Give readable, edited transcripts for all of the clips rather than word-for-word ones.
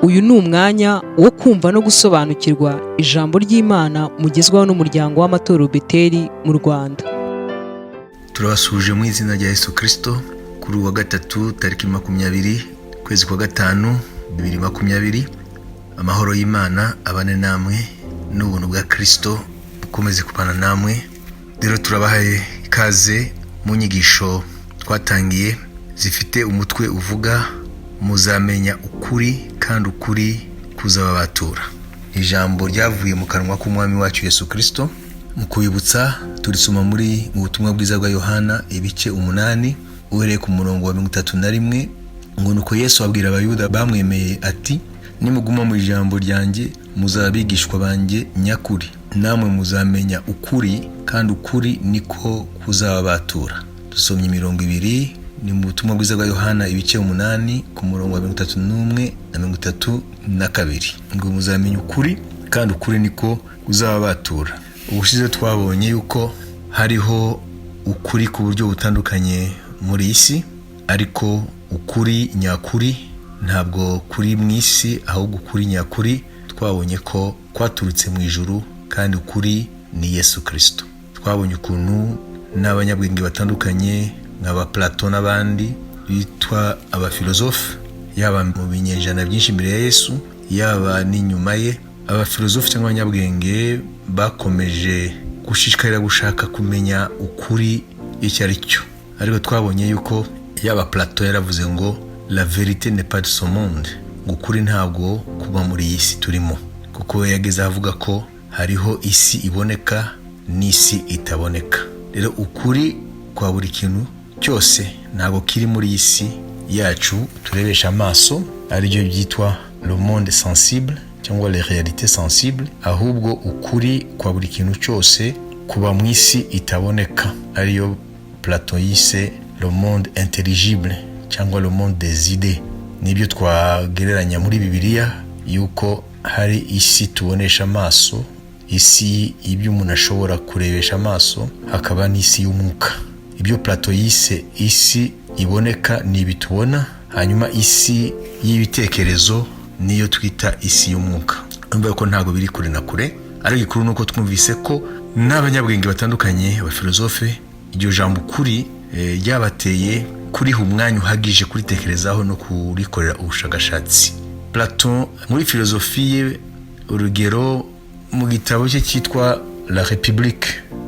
Uyu ni umwanya wo kumva no gusobanukirwa ijambo ry'Imana mugezwaho n'umuryango w'amatorero Beteri mu Rwanda. Turabasuhuje mu izina rya Yesu Kirisito kuri uwa gatatu, tariki 20, ukwezi kwa gatanu, 2020. Amahoro y'Imana abane namwe n'ubuntu bwa Kirisito bukomeze kubana namwe. Rero turabahaye ikaze mu nyigisho twatangiye zifite umutwe uvuga "Muzamenya ukuri kandi ukuri kuzababatura". Ijambo ryavuye mu kanwa k'Umwami wacu Yesu Kirisito. Mu kubibutsa, turisoma muri mu Butumwa bwiza bwa Yohana, ibice 8, uhereye ku murongo wa 31, ngo: "Nuko Yesu abwira Abayuda bamwemeye ati: 'Nimuguma mu ijambo ryanjye, muzaba abigishwa banjye nyakuri, namwe muzamenya ukuri kandi ukuri niko kuzababatura.'" Dusomye imirongo ibiri, ni mu Butumwa bwiza bwa Yohana, ibice 8, ku murongo wa 31 na 32, ngo: "Muzamenya ukuri kandi ukuri niko kuzababatura." Ubushize twabonye yuko hariho ukuri ku buryo butandukanye muri iyi si, ariko ukuri nyakuri ntabwo kuri mu isi, ahubwo ukuri nyakuri twabonye ko kwaturutse mu ijuru, kandi ukuri ni Yesu Kirisito. Twabonye ukuntu n'abanyabwenge batandukanye nka Plato n'abandi bitwa abafilozofe, yaba mu binyejana byinshi imbere ya Yesu, yaba n'inyuma ye, abafilozofe cyangwa abanyabwenge bakomeje gushishikarira gushaka kumenya ukuri icyo ari cyo. Ariko twabonye yuko yaba Plato yaravuze ngo "La vérité n'est pas de ce monde", ngo ukuri ntabwo kuba muri iyi si turimo, kuko yageze avuga ko hariho isi iboneka n'isi itaboneka. Rero ukuri kwa buri kintu cyose ntabwo kiri muri iyi si yacu turebesha amaso, aribyo byitwa le monde sensible cyangwa les réalités sensibles, ahubwo ukuri kwa buri kintu cyose kuba mu isi itaboneka, ariyo Plato yise le monde intelligible cyangwa le monde des idées. Nibyo twagereranya muri Bibiliya yuko hari isi tubonesha amaso, isi ibyo umuntu ashobora kurebesha amaso, hakaba n'isi y'umwuka. Ibyo Plato yise isi iboneka ni ibi tubona, hanyuma isi y'ibitekerezo niyo twita isi y'umwuka. Urumva ko ntabwo biri kure na kure. Ariko igikuru ni uko twumvise ko n'abanyabwenge batandukanye, abafilozofe, iryo jambo ukuri ryabateye kuriha umwanya uhagije, kuritekerezaho no kurikorera ubushakashatsi. Platon muri filozofi ye, urugero mu gitabo cye cyitwa La République,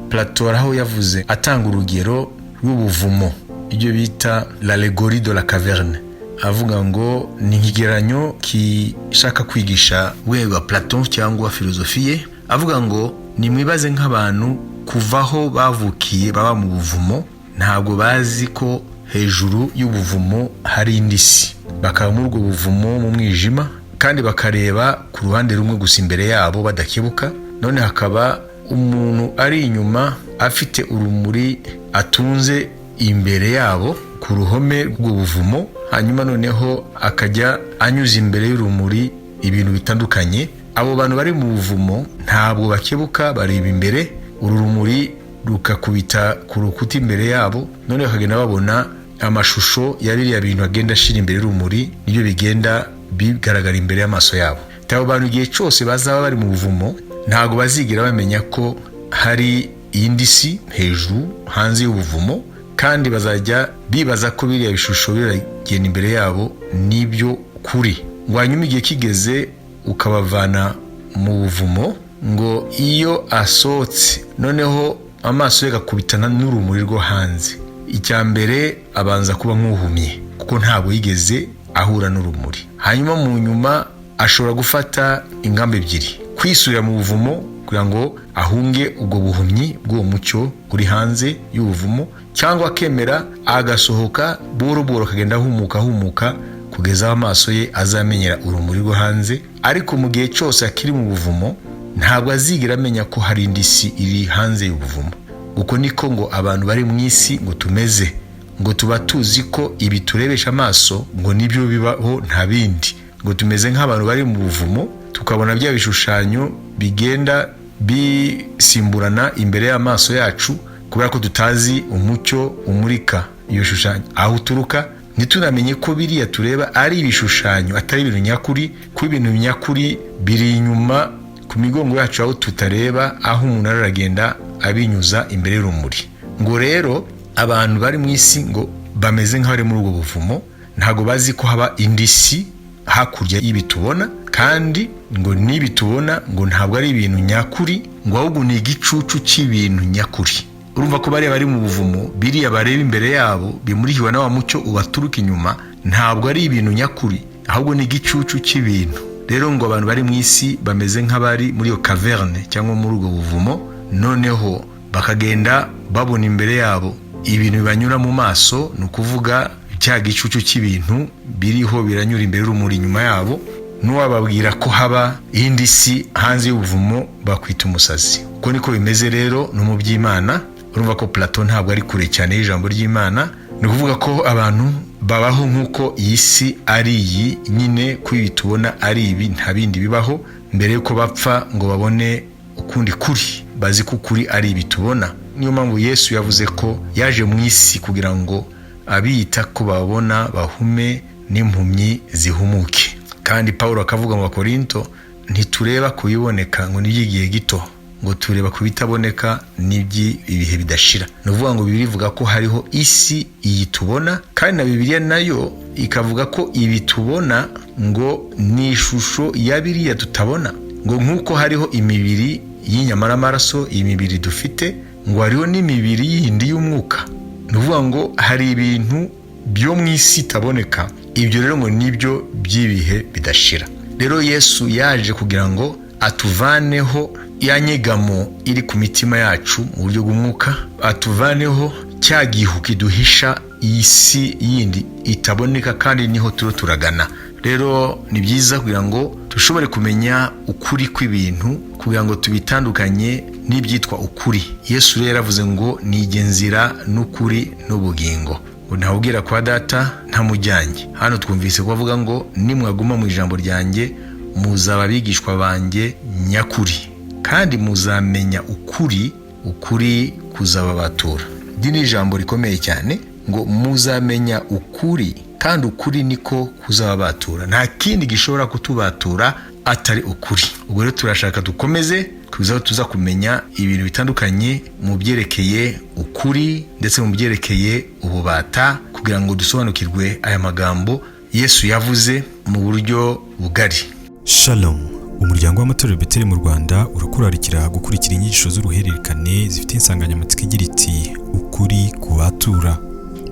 Plato aho yavuze atanga urugero rw'ubuvumo, ibyo bita l'allégorie de la caverne, avuga ngo ni ikigereranyo gishaka kwigisha ubwenge bwa Platon cyangwa filozofi ye, avuga ngo nimwibaze nk'abantu kuva aho bavukiye baba mu buvumo, ntabwo bazi ko hejuru y'ubuvumo hari indi si, bakaba muri ubwo buvumo mu mwijima kandi bakareba ku ruhande rumwe gusa imbere yabo badakebuka. None hakaba umuntu ari inyuma afite urumuri atunze imbere yabo ku ruhome rw'ubuvumo, hanyuma noneho akajya anyuza imbere y'urumuri ibintu bitandukanye. Abo bantu bari mu buvumo ntabwo bakebuka, bareba imbere, uru rumuri rukakubita ku rukuta imbere yabo, none bakagenda babona amashusho ya biriya bintu agenda ashyira imbere y'urumuri, nibyo bigenda bigaragara imbere y'amaso yabo. Abo bantu igihe cyose bazaba bari mu buvumo ntabwo bazigera bamenya ko hari iyindi si hejuru hanze y'ubuvumo, kandi bazajya bibaza ko biriya bishusho biragenda imbere yabo nibyo kuri. Ngo hanyuma igihe kigeze ukabavana mu buvumo, ngo iyo asohotse noneho amaso ye agakubitana n'urumuri rwo hanze, icya mbere abanza kuba nk'uhumye kuko ntabwo yigeze ahura n'urumuri. Hanyuma mu nyuma ashobora gufata ingamba ebyiri: kwisubira mu buvumo kugira ngo ahunge ubwo buhumyi bw'uwo mucyo uri hanze y'ubuvumo, cyangwa akemera agasohoka buhoro buhoro, akagenda ahumuka ahumuka kugeza aho amaso ye azamenyera urumuri rwo hanze. Ariko mu gihe cyose akiri mu buvumo ntabwo azigera amenya ko hari indi si iri hanze y'ubuvumo. Uko niko ngo abantu bari mu isi ngo tumeze, ngo tuba tuzi ko ibi turebesha amaso ngo nibyo bibaho, nta bindi, ngo tumeze nk'abantu bari mu buvumo, tukabona bya bishushanyo bigenda bisimburana imbere y'amaso yacu kubera ko tutazi umucyo umurika iyo shushanyo aho uturuka. Ntitunamenye ko biriya tureba ari ibishushanyo, atari ibintu nyakuri, ko ibintu nyakuri biri inyuma ku migongo yacu aho tutareba, aho umuntu aragenda abinyuza imbere y'urumuri. Ngo rero abantu bari mu isi ngo bameze nk'abari muri ubwo buvumo, ntabwo bazi ko haba indi si hakurya y'ibi tubona, kandi ngo n'ibi tubona ngo ntabwo ari ibintu nyakuri, ngo ahubwo ni igicucu cy'ibintu nyakuri. Urumva ko bariya bari mu buvumo, biriya bareba imbere yabo bimurikiwe na wa mucyo ubaturuka inyuma, ntabwo ari ibintu nyakuri, ahubwo ni igicucu cy'ibintu. Rero ngo abantu bari mu isi bameze nk'abari muri iyo caverne cyangwa muri ubwo buvumo, noneho bakagenda babona imbere yabo ibintu bibanyura mu maso, ni ukuvuga cya gicucu cy'ibintu biriho biranyura imbere y'urumuri inyuma yabo. N'uwababwira ko haba iyindi si hanze y'ubuvumo bakwita umusazi. Uko niko bimeze rero no mu by'Imana. Urumva ko Plato ntabwo ari kure cyane y'ijambo ry'Imana. Ni ukuvuga ko abantu babaho nk'uko iyi si ari iyi nyine, ko ibi tubona ari ibi, nta bindi bibaho. Mbere y'uko bapfa ngo babone ukundi kuri, bazi ko ukuri ari ibi tubona. Niyo mpamvu Yesu yavuze ko yaje mu isi kugira ngo abiyita ko babona bahume, n'impumyi zihumuke. Kandi Paul akavuga mu Bakorinto: "Ntitureba ku biboneka, ngo ni iby'igihe gito, ngo tureba ku bitaboneka n'iby'ibihe bidashira." Ni ukuvuga ngo Bibiliya ivuga ko hariho isi iyi tubona, kandi na Bibiliya nayo ikavuga ko ibi tubona ngo ni ishusho ya biriya tutabona. Ngo nk'uko hariho imibiri y'inyama n'amaraso, iyi mibiri dufite, ngo hariho n'imibiri yindi y'umwuka. Ni ukuvuga ngo hari ibintu byo mu isi itaboneka, ibyo rero ngo nibyo by'ibihe bidashira. Rero Yesu yaje kugira ngo atuvaneho ya nyegamo iri ku mitima yacu mu buryo bw'umwuka, atuvaneho cya gihu kiduhisha iyi si yindi itaboneka, kandi niho turiho turagana. Rero ni byiza kugira ngo dushobore kumenya ukuri kw'ibintu, kugira ngo tubitandukanye n'ibyitwa ukuri. Yesu rero yaravuze ngo: "Nijye nzira n'ukuri n'ubugingo, ngo ntawubwira kwa Data ntamujyanye." Hano twumvise ko avuga ngo: "Nimwaguma mu ijambo ryanjye, muzaba abigishwa banjye nyakuri, kandi muzamenya ukuri, ukuri kuzababatura." Iri ni ijambo rikomeye cyane, ngo muzamenya ukuri kandi ukuri niko kuzababatura. Nta kindi gishobora kutubatura atari ukuri. Ubwo rero turashaka dukomeze kuza tuza kumenya ibintu bitandukanye mu byerekeye ukuri ndetse mu byerekeye ububata, kugira ngo dusobanukirwe aya magambo Yesu yavuze mu buryo bugari. Shalom! Umuryango w'amatorero Beteli mu Rwanda urakurarikira gukurikira inyigisho z'uruhererekane zifite insanganyamatsiko igira iti "Ukuri kubatura",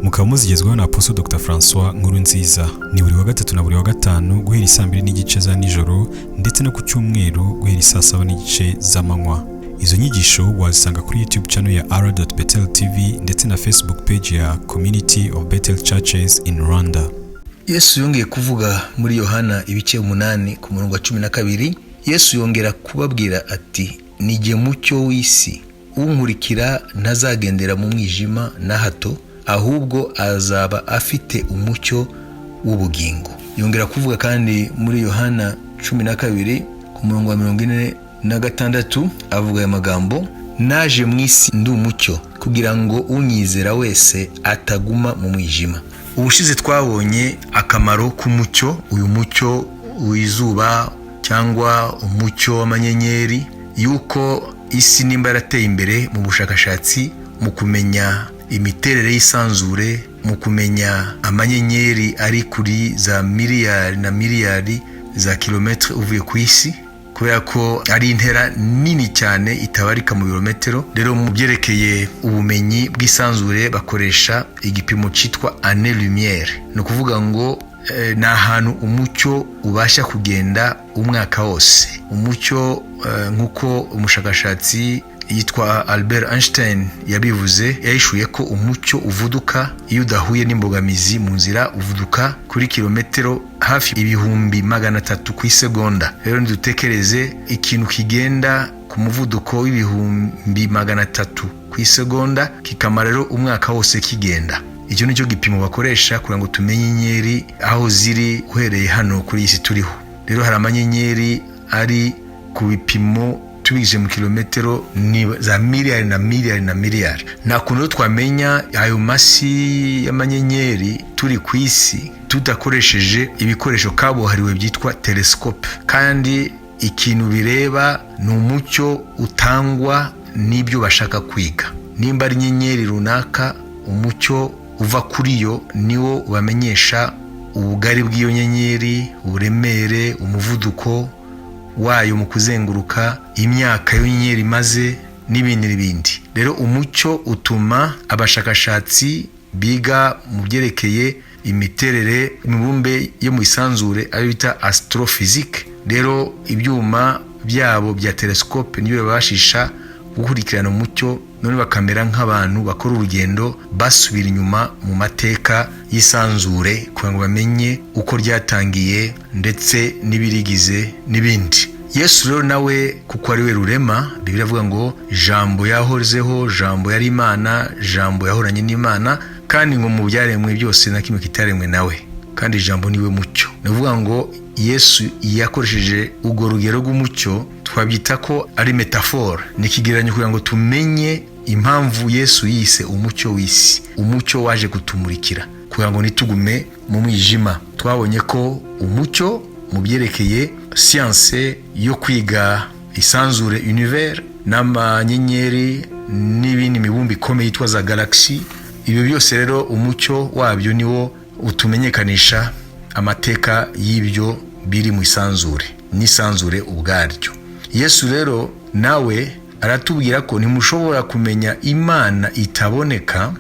mukaba muzigezwaho na Apostle Dr Francois Nkurunziza. Ni buri wa gatatu na buri wa gatanu guhera 2:30 za nijoro, ndetse no ku cyumweru guhera 7:30 z'amanywa. Izo nyigisho wazisanga kuri YouTube channel ya r Bethel TV ndetse na Facebook page ya Community of Bethel Churches in Rwanda. Yesu yongeye kuvuga muri Yohana ibice 8 ku murongo wa 12. Yesu yongera kubabwira ati: "Nijye mucyo w'isi, unkurikira ntazagendera mu mwijima na hato, ahubwo azaba afite umucyo w'ubugingo." Yongera kuvuga kandi muri Yohana 12 ku murongo wa 46, avuga aya magambo: "Naje mu isi ndi umucyo, kugira ngo unyizera wese ataguma mu mwijima." Ubushize twabonye akamaro k'umucyo, uyu mucyo w'izuba cyangwa umucyo w'amanyenyeri, yuko isi nimba yarateye imbere mu bushakashatsi, mu kumenya imiterere y'isanzure, mu kumenya amanyenyeri ari kuri za miliyari na miliyari za kilometero uvuye ku isi, kubera ko ari intera nini cyane itabarika mu birometero. Rero mu byerekeye ubumenyi bw'isanzure bakoresha igipimo cyitwa année lumière. Ni ukuvuga ngo ni ahantu umucyo ubasha kugenda umwaka wose. Umucyo, nk'uko umushakashatsi yitwa Albert Einstein yabivuze, yahishuye ko umucyo uvuduka iyo udahuye n'imbogamizi mu nzira, uvuduka kuri kilometero hafi 300,000 ku isegonda. Rero ntidutekereze ikintu kigenda ku muvuduko w'300,000 ku isegonda, kikamara rero umwaka wose kigenda. Icyo ni cyo gipimo bakoresha kugira ngo tumenye inyenyeri aho ziri uhereye hano kuri iyi si turiho. Rero hari amanyenyeri ari ku bipimo Tubigije mu kilometero ni za miliyari na miliyari na miliyari. Nta kuntu rero twamenya ayo masi y'amanyenyeri turi ku isi tudakoresheje ibikoresho kabuhariwe byitwa telescope. Kandi ikintu bireba ni umucyo utangwa n'ibyo bashaka kwiga. Nimba ari inyenyeri runaka, umucyo uva kuri yo niwo ubamenyesha ubugari bw'iyo nyenyeri, uburemere, umuvuduko wayo mu kuzenguruka, imyaka iyo nyenyeri imaze, n'ibindi n'ibindi. Rero umucyo utuma abashakashatsi biga mu byerekeye imiterere, imibumbe yo mu isanzure, ayo bita astrophysique. Rero ibyuma byabo bya telescope nibyo bibabashisha gukurikirana umucyo, none bakamera nk'abantu bakora urugendo basubira inyuma mu mateka y'isanzure kugira ngo bamenye uko ryatangiye ndetse n'ibirigize n'ibindi. Yesu rero nawe, kuko ari we rurema, Bibiliya avuga ngo Jambo yahozeho, Jambo yari Imana, Jambo yahoranye n'Imana, kandi ngo mu byaremwe byose na kimwe kitaremwe nawe, kandi Ijambo niwe mucyo. Ni ukuvuga ngo Yesu yakoresheje urwo rugero rw'umucyo, twabyita ko ari métaphore, ni ikigereranyo kugira ngo tumenye impamvu Yesu yise umucyo w'isi, umucyo waje kutumurikira kugira ngo ntitugume mu mwijima. Twabonye ko umucyo mu byerekeye siyanse yo kwiga isanzure, univers, n'amanyenyeri n'ibindi mibumbe ikomeye yitwa za galaxy, ibyo byose rero umucyo wabyo niwo utumenyekanisha amateka y'ibyo biri mu isanzure n'isanzure ubwaryo. Yesu rero nawe aratubwira ko ntimushobora kumenya Imana itaboneka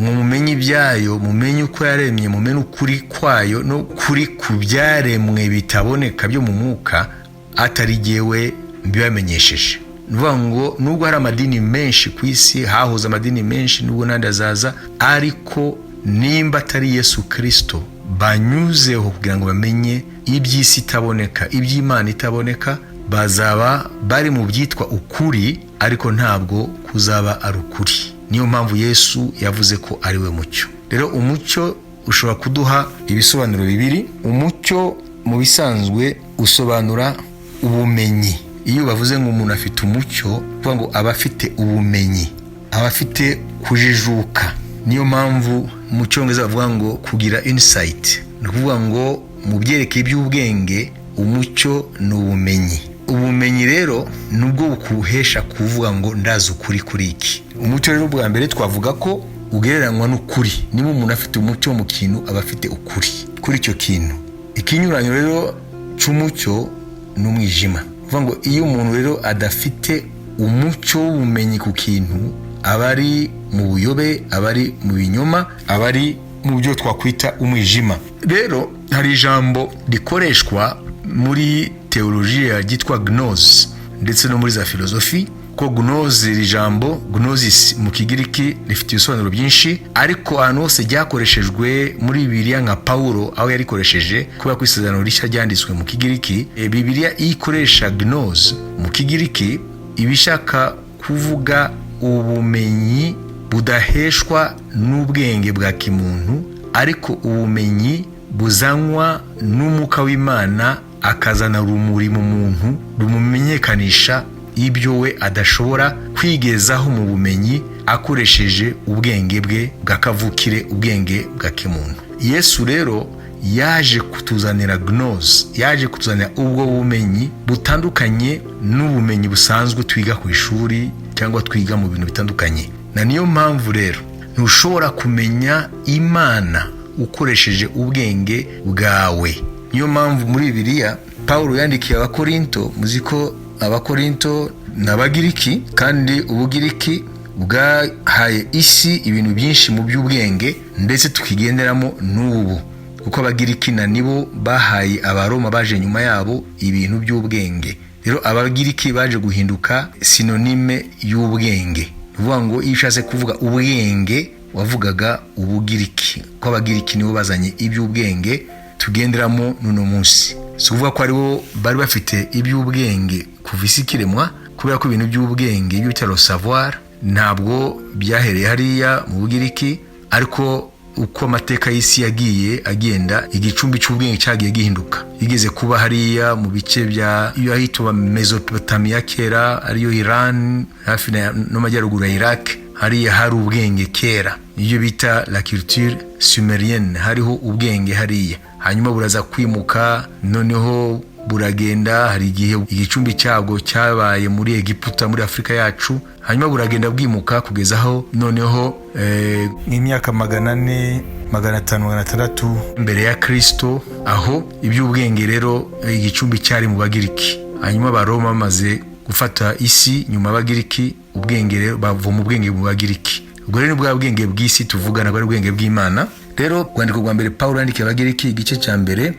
ngo mumenye ibyayo, mumenye uko yaremye, mumenye ukuri kwayo no kuri ku byaremwe bitaboneka byo mu mwuka, atari jyewe mbibamenyesheje. Ni ukuvuga ngo nubwo hari amadini menshi ku isi, hahoze amadini menshi, nubwo n'andi azaza, ariko nimba atari Yesu Kirisito banyuzeho kugira ngo bamenye iby'isi itaboneka, iby'Imana itaboneka, bazaba bari mu byitwa ukuri, ariko ntabwo kuzaba ari ukuri. Niyo mpamvu Yesu yavuze ko ari we mucyo. Rero umucyo ushobora kuduha ibisobanuro bibiri. Umucyo mu bisanzwe usobanura ubumenyi. Iyo bavuze ngo umuntu afite umucyo, kuvuga ngo aba afite ubumenyi, aba afite kujijuka. Niyo mpamvu mu Cyongereza bavuga ngo kugira insight. Ni ukuvuga ngo mu byerekeye iby'ubwenge, umucyo ni ubumenyi. Ubumenyi rero nubwo bukuhesha kuvuga ngo ndazi ukuri kuri iki. Umucyo rero bwa mbere twavuga ko ugereranywa n'ukuri. Niba umuntu afite umucyo mu kintu, aba afite ukuri kuri icyo kintu. Ikinyuranyo rero cy'umucyo ni umwijima. Kuvuga ngo iyo umuntu rero adafite umucyo w'ubumenyi ku kintu, aba ari mu buyobe, aba ari mu binyoma, aba ari mu byo twakwita umwijima. Rero hari ijambo rikoreshwa muri teolojiya ryitwa gnose, ndetse no muri za filozofi, ko gnose, iri jambo gnosis mu Kigiriki, rifite ibisobanuro byinshi, ariko ahantu hose ryakoreshejwe muri Bibiliya, nka Pawulo aho yarikoresheje, kubera ko Isezerano Rishya ryanditswe mu Kigiriki, Bibiliya iyo ikoresha gnose mu Kigiriki iba ishaka kuvuga ubumenyi budaheshwa n'ubwenge bwa kimuntu, ariko ubumenyi buzanwa n'Umwuka w'Imana, akazana urumuri mu muntu rumumenyekanisha ibyo we adashobora kwigezaho mu bumenyi akoresheje ubwenge bwe bwa kavukire, ubwenge bwa kimuntu. Yesu rero yaje kutuzanira gnose, yaje kutuzanira ubwo bumenyi butandukanye n'ubumenyi busanzwe twiga ku ishuri cyangwa twiga mu bintu bitandukanye. Na niyo mpamvu rero ntushobora kumenya Imana ukoresheje ubwenge bwawe. Niyo mpamvu muri Bibiliya Paul yandikiye Abakorinto, muzi ko Abakorinto ni Abagiriki, kandi Ubugiriki bwahaye isi ibintu byinshi mu by'ubwenge, ndetse tukigenderamo n'ubu, kuko Abagiriki na nibo bahaye Abaroma baje nyuma yabo ibintu by'ubwenge. Rero Abagiriki baje guhinduka synonyme y'ubwenge. Ni ukuvuga ngo iyo ushatse kuvuga ubwenge wavugaga Ubugiriki, ko Abagiriki nibo bazanye iby'ubwenge tugenderamo n'uno munsi. Si ukuvuga ko aribo bari bafite iby'ubwenge kuva isi ikiremwa, kubera ko ibintu by'ubwenge, ibyo bita savoir, ntabwo byahereye hariya mu Bugiriki, ariko Uko amateka y'isi yagiye agenda, igicumbi cy'ubwenge cyagiye gihinduka. Igeze kuba hariya mu bice bya iyo ahitwa Mesopotamiya kera, ariyo Iran hafi n'amajyaruguru ya Iraq, hariya hari ubwenge kera, niyo bita la culture sumérienne. Hariho ubwenge hariya, hanyuma buraza kwimuka, noneho buragenda. Hari igihe igicumbi cyabwo cyabaye muri Egiputa, muri Afurika yacu, hanyuma buragenda bwimuka kugeza aho noneho nk'imyaka 400, 500, 600 mbere ya Kristo, aho iby'ubwenge rero igicumbi cyari mu Bagiriki. Hanyuma Abaroma bamaze gufata isi nyuma y'Abagiriki, ubwenge rero bavoma ubwenge mu Bagiriki. Ubwo rero ni bwa bwenge bw'isi tuvuga, ntabwo ari ubwenge bw'Imana. Rero urwandiko rwa mbere Pawulo yandikiye Abagiriki, igice cya mbere,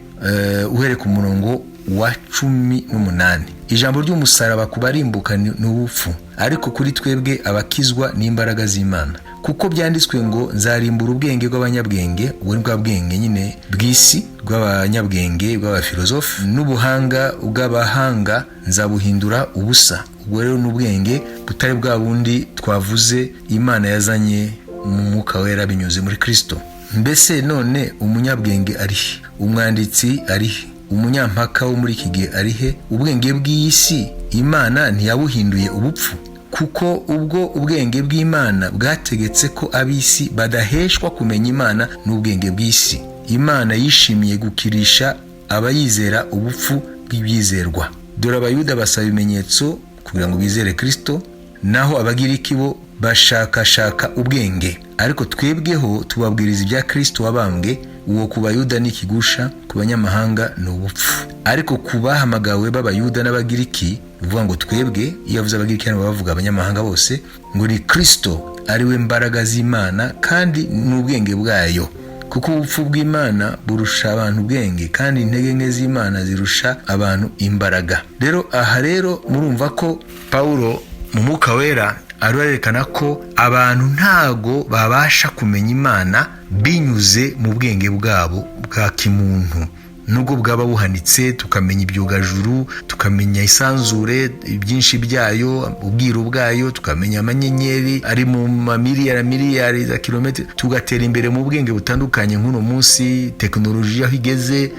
uhereye ku murongo wa 18: "Ijambo ry'umusaraba ku barimbuka ni ubupfu, ariko kuri twebwe abakizwa n'imbaraga z'Imana. Kuko byanditswe ngo: 'Nzarimbura ubwenge bw'abanyabwenge,'" ubwo ni bwa bwenge nyine bw'isi, bw'abanyabwenge, bw'abafilozofe, "n'ubuhanga bw'abahanga nzabuhindura ubusa." Ubwo rero ni ubwenge butari bwa bundi twavuze Imana yazanye mu Mwuka Wera binyuze muri Kristo. "Mbese none umunyabwenge ari he? Umwanditsi ari he? Umunyampaka wo muri iki gihe ari he? Ubwenge bw'iyi si Imana ntiyabuhinduye ubupfu? Kuko ubwo ubwenge bw'Imana bwategetse ko ab'isi badaheshwa kumenya Imana n'ubwenge bw'isi, Imana yishimiye gukirisha abayizera ubupfu bw'ibyizerwa. Dore Abayuda basaba ibimenyetso kugira ngo bizere Kristo, naho Abagiriki bo bashakashaka ubwenge. Ariko twebweho tubabwiriza ibya Kristo wabambwe, uwo ku Bayuda ni ikigusha, ku banyamahanga ni ubupfu. Ariko ku bahamagawe b'Abayuda n'Abagiriki," uvuga ngo twebwe, iyo avuze Abagiriki hano bavuga abanyamahanga bose, ngo "ni Kristo ari we mbaraga z'Imana kandi n'ubwenge bwayo. Kuko ubupfu bw'Imana burusha abantu ubwenge, kandi intege nke z'Imana zirusha abantu imbaraga." Rero aha rero murumva ko Pawulo mu Mwuka Wera arerekana ko abantu ntago babasha kumenya Imana binyuze mu bwenge bwabo bwa kimuntu, nubwo bwaba buhanitse, tukamenya ibyogajuru, tukamenya isanzure, byinshi byayo, ubwiru bwayo, tukamenya amanyenyeri ari mu mamiliyari miliyari za kilometero, tugatera imbere mu bwenge butandukanye nk'uno munsi tekinoloji aho igeze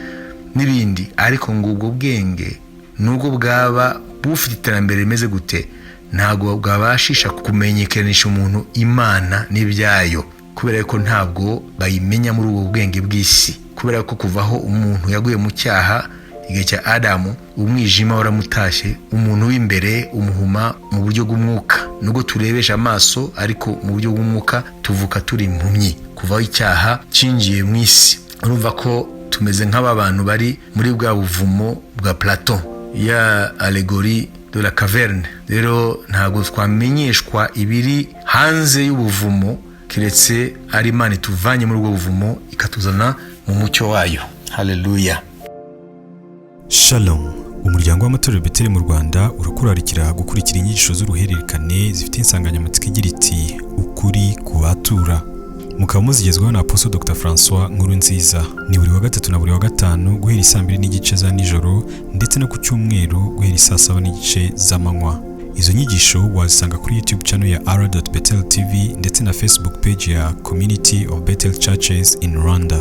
n'ibindi, ariko ngo ubwo bwenge nubwo bwaba bufite iterambere rimeze gute, ntabwo bwabashisha kumenyekanisha umuntu Imana n'ibyayo, kubera ko ntabwo bayimenya muri ubwo bwenge bw'isi. Kubera ko kuvaho umuntu yaguye mu cyaha igihe cya Adamu, umwijima waramutashye, umuntu w'imbere umuhuma mu buryo bw'umwuka. Nubwo turebesha amaso, ariko mu buryo bw'umwuka tuvuka turi impumyi. Kuvaho icyaha cyinjiye mu isi, urumva ko tumeze nk'aba bantu bari muri bwa buvumo bwa Platon, ya allégorie de la caverne. Rero ntabwo twamenyeshwa ibiri hanze y'ubuvumo keretse ari Imana ituvanye muri ubwo buvumo ikatuzana mu mucyo wayo. Haleluya. Shalom. Umuryango w'amatorero Beteli mu Rwanda urakurarikira gukurikira inyigisho z'uruhererekane zifite insanganyamatsiko igira iti "Ukuri ku batura", mukaba muzigezwaho na Apostle Dr Francois Nkurunziza. Ni buri wa gatatu na buri wa gatanu guhera isaa 2:30 za nijoro, ndetse no ku cyumweru guhera isaa 7:30 z'amanywa. Izo nyigisho wazisanga kuri YouTube channel ya r.betel TV ndetse na Facebook page ya Community of Bethel Churches in Rwanda.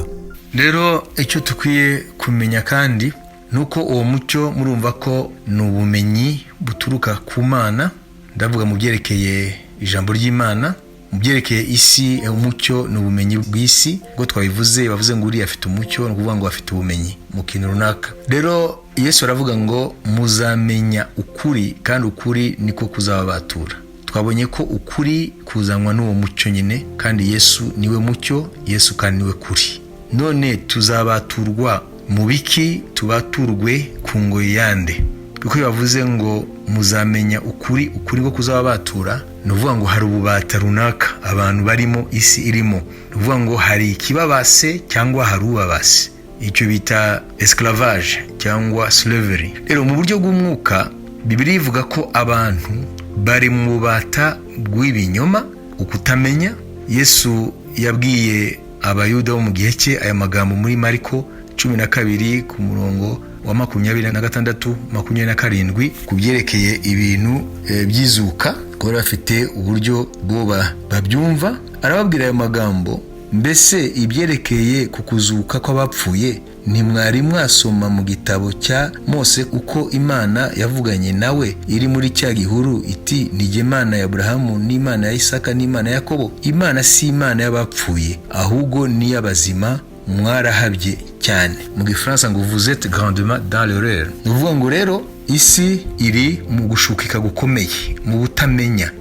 Rero icyo dukwiye kumenya kandi ni uko uwo mucyo, murumva ko ni ubumenyi buturuka ku Mana. Ndavuga mu byerekeye ijambo ry'Imana. Mu byerekeye isi, umucyo ni ubumenyi bw'isi. Ubwo twabivuze, bavuze ngo uriya afite umucyo, ni ukuvuga ngo afite ubumenyi mu kintu runaka. Rero Yesu aravuga ngo: "Muzamenya ukuri, kandi ukuri niko kuzababatura." Twabonye ko ukuri kuzanwa n'uwo mucyo nyine, kandi Yesu niwe mucyo, Yesu kandi niwe kuri. None tuzabaturwa mu biki? Tubaturwe ku ngoyi yande? Kuko iyo bavuze ngo muzamenya ukuri, ukuri ko kuzababatura, ni ukuvuga ngo hari ububata runaka abantu barimo, isi irimo. Ni ukuvuga ngo hari ikibabase cyangwa hari ubabase, icyo bita esclavage cyangwa slavery. Rero mu buryo bw'umwuka, Bibiliya ivuga ko abantu bari mu bubata bw'ibinyoma, ukutamenya. Yesu yabwiye Abayuda bo mu gihe cye aya magambo muri Mariko 12 ku murongo wa 26, 27, ku byerekeye ibintu by'izuka, kuko bari bafite uburyo bwo babyumva. Arababwira ayo magambo: Mbese ibyerekeye ku kuzuka kw'abapfuye, ntimwari mwasoma mu gitabo cya Mose uko Imana yavuganye nawe iri muri cya gihuru iti: 'Ni jye Imana ya Aburahamu n'Imana ya Isaka n'Imana ya Yakobo'? Imana si Imana y'abapfuye, ahubwo ni iy'abazima. Mwarahabye cyane." Mu Gifaransa ngo: "Vous êtes grandement dans l'erreur." Ni ukuvuga ngo rero isi iri mu gushukika gukomeye, mu butamenya,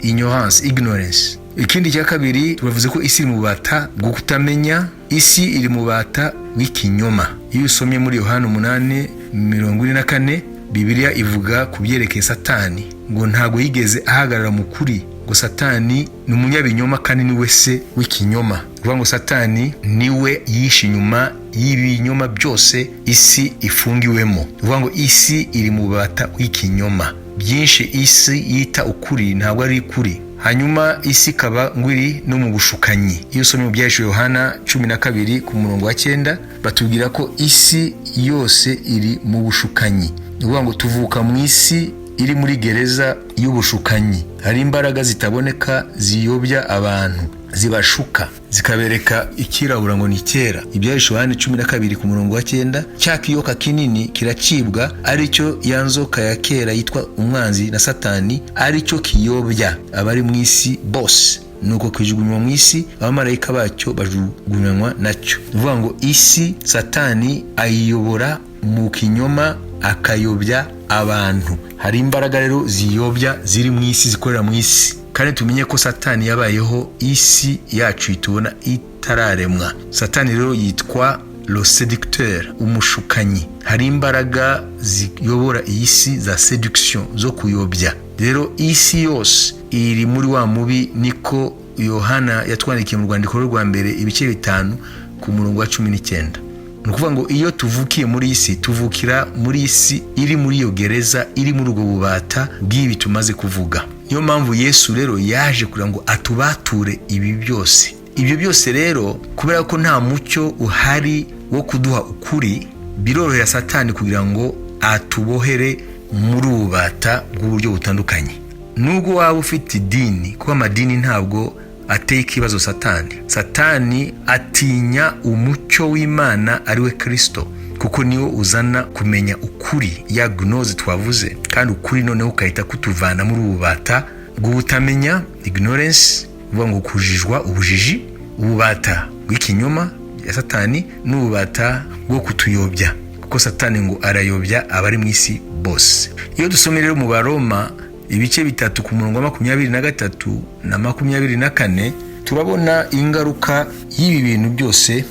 ignorance, ignorance. Ikindi cya kabiri, tubavuze ko isi iri mu bubata bwo kutamenya, isi iri mu bubata bw'ikinyoma. Iyo usomye muri Yohani 8:44, Bibiliya ivuga ku byerekeye Satani ngo ntabwo yigeze ahagarara mu kuri, ngo Satani ni umunyabinyoma kandi ni we se w'ikinyoma. Kuvuga ngo Satani niwe yishe inyuma y'ibinyoma byose isi ifungiwemo. Kuvuga ngo isi iri mu bubata bw'ikinyoma. Byinshi isi yita ukuri ntabwo ari ukuri. Hanyuma isi ikaba ngo iri no mu bushukanyi. Iyo usomye mu Byahishuwe Yohana 12 ku murongo wa 9, batubwira ko isi yose iri mu bushukanyi. Ni ukuvuga ngo tuvuka mu isi iri muri gereza y'ubushukanyi. Hari imbaraga zitaboneka ziyobya abantu, zibashuka, zikabereka ikirabura ngo ni cyera. Ibyahishuwe Yohana 12 ku murongo wa 9: "Cya kiyoka kinini kiracibwa, aricyo ya nzoka ya kera yitwa umwanzi na Satani, aricyo kiyobya abari mu isi bose. Nuko kijugunywa mu isi, abamarayika bacyo bajugunywa nacyo." Ni ukuvuga ngo isi Satani ayiyobora mu kinyoma, akayobya abantu. Hari imbaraga rero ziyobya ziri mu isi, zikorera mu isi. Kandi tumenye ko Satani yabayeho isi yacu tubona itararemwa. Satani rero yitwa le séducteur, umushukanyi. Hari imbaraga ziyobora iyi si za séduction, zo kuyobya. Rero isi yose iri muri wa mubi, niko Yohana yatwandikiye mu rwandiko rwe rwa mbere ibice 5 ku murongo wa 19. Ni ukuvuga ngo iyo tuvukiye muri iyi si, tuvukira muri iyi si iri muri iyo gereza, iri muri ubwo bubata bw'ibi tumaze kuvuga. Niyo mpamvu Yesu rero yaje kugira ngo atubature ibi byose. Ibyo byose rero, kubera ko nta mucyo uhari wo kuduha ukuri, birorohera Satani kugira ngo atubohere muri ubu bubata bw'uburyo butandukanye. Nubwo waba ufite idini, kuko amadini ntabwo ateye ikibazo Satani. Satani atinya umucyo w'Imana, ari we Kirisito, kuko niwo uzana kumenya ukuri, ya gnose twavuze, kandi ukuri noneho ukahita kutuvana muri ubu bubata bw'ubutamenya, ignorance, uvuga ngo kujijwa, ubujiji, ububata bw'ikinyoma ya Satani n'ububata bwo kutuyobya, kuko Satani ngo arayobya abari mu isi bose. Iyo dusomye rero mu Baroma ibice 3 ku murongo wa 23 na 24, turabona ingaruka y'ibi bintu byose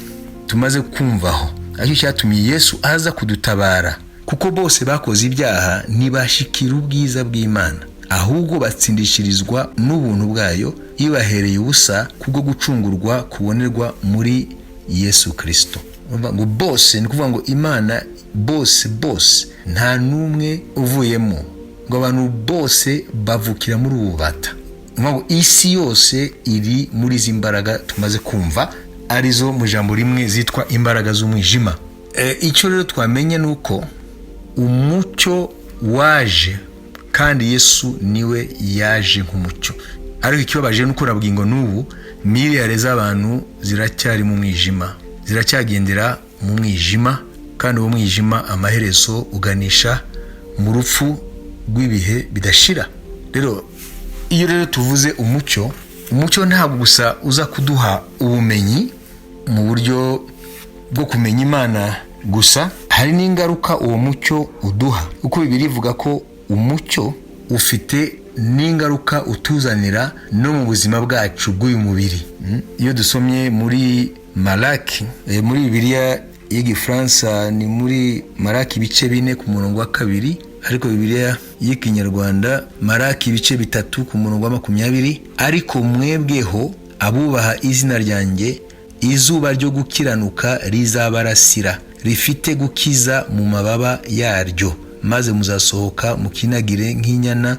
tumaze kumvaho, aricyo cyatumye Yesu aza kudutabara. "Kuko bose bakoze ibyaha, ntibashikira ubwiza bw'Imana, ahubwo batsindishirizwa n'ubuntu bwayo ibahereye ubusa kubwo gucungurwa kubonerwa muri Yesu Kirisito." Ngo bose, ni ukuvuga ngo Imana bose bose, nta n'umwe uvuyemo, ngo abantu bose bavukira muri ubu bubata. Ngo isi yose iri muri izi mbaraga tumaze kumva, arizo mu ijambo rimwe zitwa imbaraga z'umwijima. Icyo rero twamenye ni uko umucyo waje, kandi Yesu niwe yaje nk'umucyo. Ariko ikibabaje ni uko nabwiye ngo n'ubu miliyari z'abantu ziracyari mu mwijima, ziracyagendera mu mwijima, kandi uwo mwijima amaherezo uganisha mu rupfu rw'ibihe bidashira. Rero iyo rero tuvuze umucyo, umucyo ntabwo gusa uza kuduha ubumenyi mu buryo bwo kumenya Imana gusa, hari n'ingaruka uwo mucyo uduha, kuko Bibiliya ivuga ko umucyo ufite n'ingaruka utuzanira no mu buzima bwacu bw'uyu mubiri. Iyo dusomye muri Malaki, muri Bibiliya y'Igifaransa ni muri Malaki ibice 4 ku murongo wa 2, ariko Bibiliya y'Ikinyarwanda Malaki ibice 3 ku murongo wa 20: "Ariko mwebweho abubaha izina ryanjye, izuba ryo gukiranuka rizabarasira rifite gukiza mu mababa yaryo, maze muzasohoka mukinagire nk'inyana